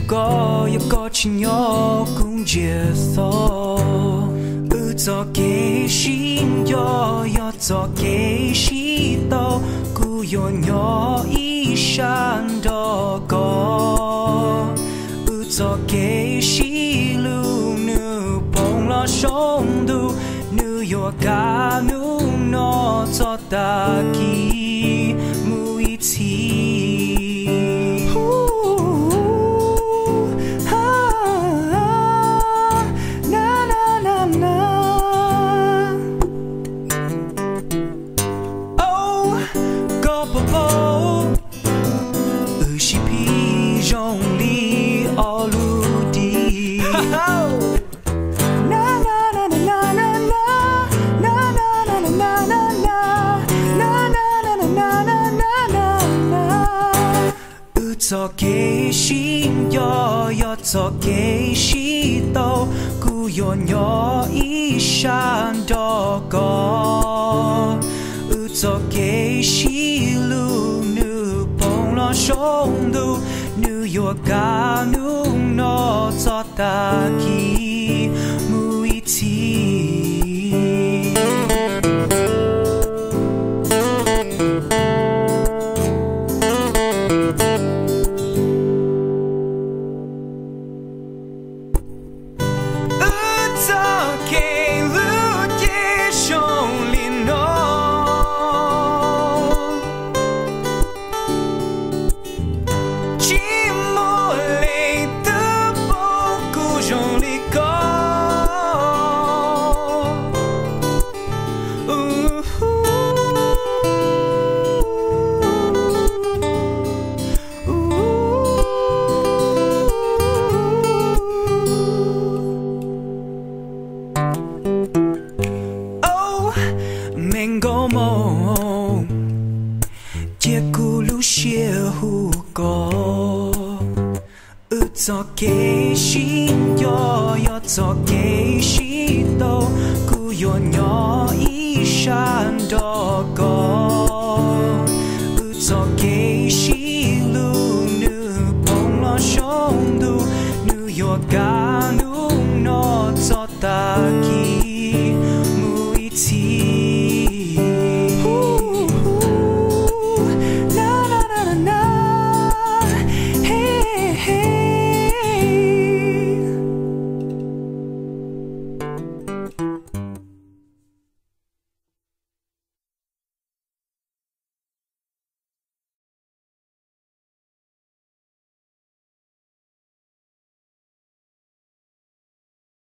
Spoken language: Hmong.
Koj yog koj tsis nyob kuv ntsia xov. Wb txoj kev sib nco yog txoj kev sib tau, kuv yuav nyob ib sab nrog koj. Wb txoj kev sib hlub nws poob los saum ntuj, nws yuav kaj hnub no txog tag kis mus ib txhis. Koj puas paub, wb sib phim zoo li ob lub ris. Wb txoj kev sib nco yog txoj kev sib tau, kuv yuav nyob ib sab nrog koj. Wb txoj kev sib hlub nws poob los saum ntuj, nws yuav kaj hnub no txog tag kis mus ib txhis. Wb txoj kev hlub ces zoo li no, tsis muaj leej twg paub kuv zoo li koj. Me nkauj Hmoob, cia kuv lub siab hu koj. Wb txoj kev sib nco yog txoj kev sib tau, kuv yuav nyob ib sab nrog koj. Wb txoj kev